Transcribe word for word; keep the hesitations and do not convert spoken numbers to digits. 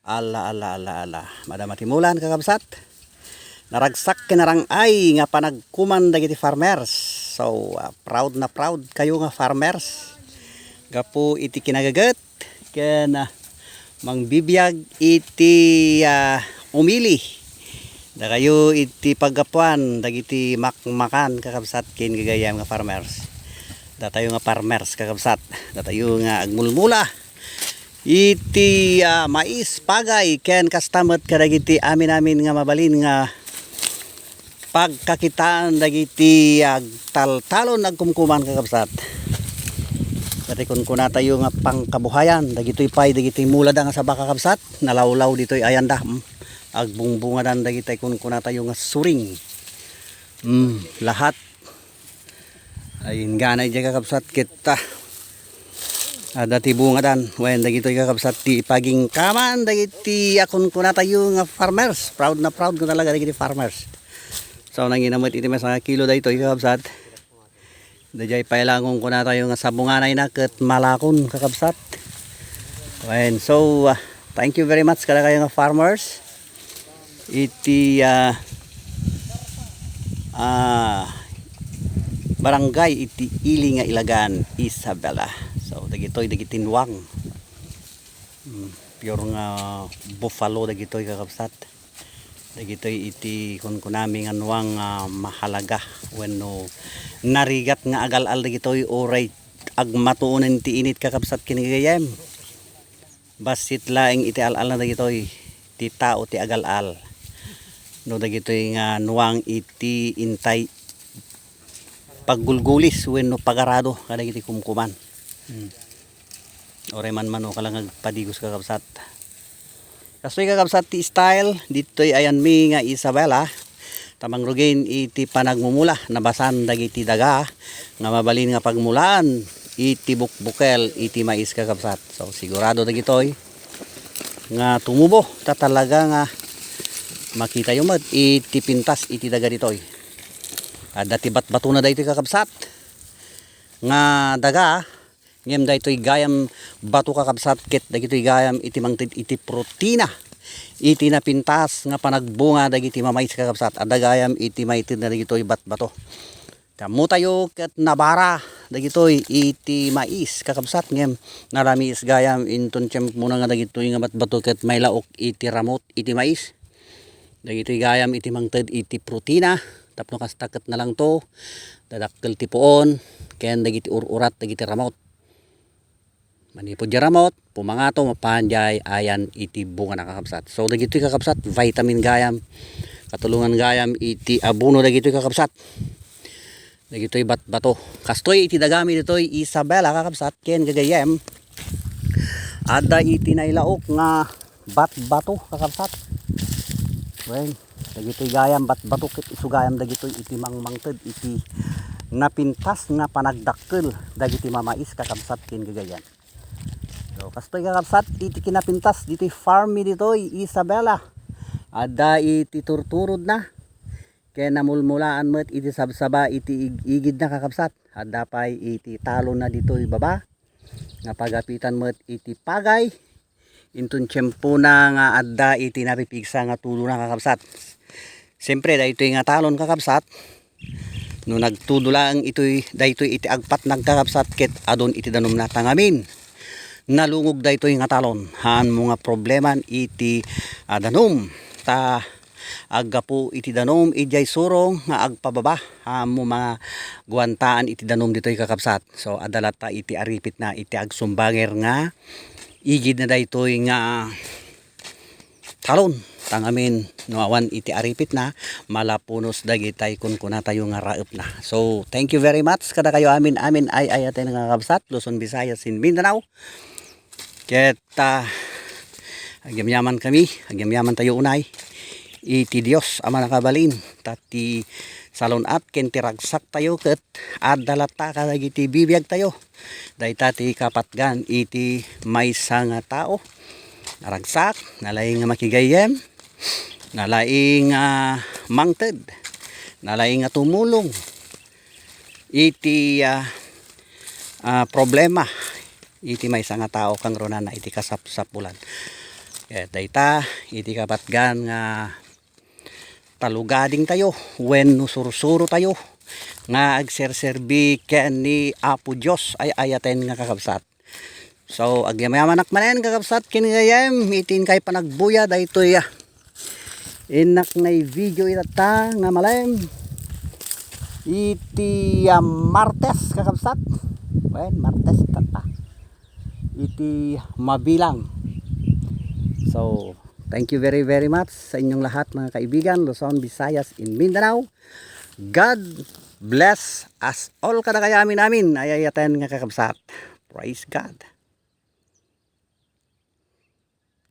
Ala, ala, ala, ala. Madama ti mulan, kakabsat. Naragsak ken narang-ay nga panagkuman dagiti farmers. So, ah, proud na proud kayo nga farmers. Gapu iti kinagaget ken, ah, mangbibiag iti, ah, umili. Dakayo iti paggapuan dagiti makmakan, kakabsat, ken gagayyem nga farmers. Datayo nga farmers, kakabsat. Datayo nga agmulmula iti, ah, mais, pagay, ken kasta met kadagiti amin-amin nga mabalin nga pagkakitaan dagiti agtaltalon agkumkuman, kakabsat. Dagiti kunkunatayo nga pangkabuhayan, dagitoy pay dagiti mulada nga saba, kakabsat, nalawlaw ditoy ayanda. Mm. Agbungbungadan dagiti kunkunatayo nga suring. Mm, lahat. Ay, ingganay diay, kakabsat, ket, ah, adda ti bungadan. Wen, dagitoy, kakabsat, ti pagingkaman dagiti a kunkunatayo nga farmers. Proud na proud ko talaga dagiti farmers. So, nangina met iti maysa nga kilo daytoy, kakabsat. Daydiay pay la a kunkunatayo nga sabunganayna ket malakon, kakabsat. Wen, so, ah, thank you very much kadakayo nga farmers. Iti, ah, ah, barangay iti ili nga Ilagan, Isabela. So, dagitoy dagiti nuang. Mm, pure nga buffalo dagitoy, kakabsat. Dagitoy iti kunkunami nga nuang nga mahalaga wenno narigat nga agal-al dagitoy uray agmatuonen ti init, kakabsat, ken gagayyem. Bassit laeng iti al-alna dagitoy ti tao ti agal-al. No dagitoy nga nuang iti intay paggulgulis wenno pagarado kadagiti kumkuman. Hmm. Uray manmanoka lang agpadigos, kakabsat. Kastoy, kakabsat, ti style ditoy ayanmi nga Isabela. Ta mangrugin iti panagmumula, nabasan dagiti daga nga mabalin nga pagmulaan iti bukbukel iti mais, kakabsat. So, sigurado dagitoy nga tumubo, ta talaga nga makitayo met iti pintas iti daga ditoy. Adda ti batbatona daytoy, kakabsat, nga daga, ngem daytoy gayam bato, kakabsat, ket dagitoy gayam iti mangted iti protina iti napintas nga panagbunga dagiti mamais, kakabsat. Adda gayam iti maitedna dagitoy batbato. Ammotayo ket nabara dagitoy iti mais, kakabsat, ngem nalamiis gayam inton tiempona nga dagitoy nga batbato ket mailaok iti ramut iti mais. Dagitoy gayam iti mangted iti protina, tapno kasta ket nalangto, dadakkel ti puon, ken dagiti ur-urat dagiti ramut. Manipud diay ramut, pumangato, mapan diay ayan iti bungana, kakabsat. So, dagitoy, kakabsat, vitamin gayam, katulongan gayam iti abono dagitoy, kakabsat. Dagitoy batbato. Kastoy iti dagami ditoy Isabela, kakabsat, ken gagayyem. Adda iti nailaok nga batbato, kakabsat. Wen, dagitoy gayam batbato ket isu gayam dagitoy iti mangmangted iti napintas nga panagdakkel dagiti mamais, kakabsat, ken gagayyem. So, kastoy, kakabsat, iti kinapintas ditoy farm mi ditoy Isabela. Adda iti turturodna. Ken namulmulaan met iti sabsaba iti ig-, igidna, kakabsat. Adda pay iti talonna ditoy baba nga pagapitan met iti pagay. Inton tiempona nga adda iti napipigsa nga tudona, kakabsat. Siyempre, daytoy nga talon, kakabsat, no nagtudo laeng itoy, daytoy iti agpatnag, kakabsat, ket adun iti danumna, ta ngamin nalungog daytoy nga talon. Haanmo nga probleman iti, ah, danum. Ta aggapu iti danum, idiay surong nga agpababa. Haanmo maguantaan iti danum ditoy, kakabsat. So, adda latta iti aripitna iti agsumbanger nga igidna daytoy nga talon. Ta ngamin, no awan iti aripitna, malapunos dagitay kunkunatayo nga raepna. So, thank you very much kadakayo amin, amin ay-ayaten nga kakabsat, Luzon, Visayas, ken Mindanao. Ket, ah, agyamyaman kami, agyamyaman tayo unay iti Dios a mannakabalin, ta ti salun-at ken ti ragsak tayo ket adda latta kadagiti bibiag tayo. Dayta ti kapatgan iti maysa nga tao. Naragsak, nalaing nga makigayyem, nalaing nga mangted, nalaing nga tumulong iti, ah, ah, problema iti maysa nga tao kangrunana iti kasapsapulan. Ket dayta iti kapatgan nga talugading tayo wenno sursuro tayo nga agserserbi ken ni Apo Dios ay ayaten nga kakabsat. So, agyamayaman-ak manen, kakabsat, ken gayam, iti inkay panagbuya daytoy, ah, innak nga video itatta nga malem iti, ah, Martes, kakabsat. Wen, Martes itatta. Iti mabilang. So, thank you very, very much sa inyong lahat, mga kaibigan, Luzon, Visayas, in Mindanao. God bless us all kadakayo amin-amin. Ay ayaten nga kakabsat. Praise God.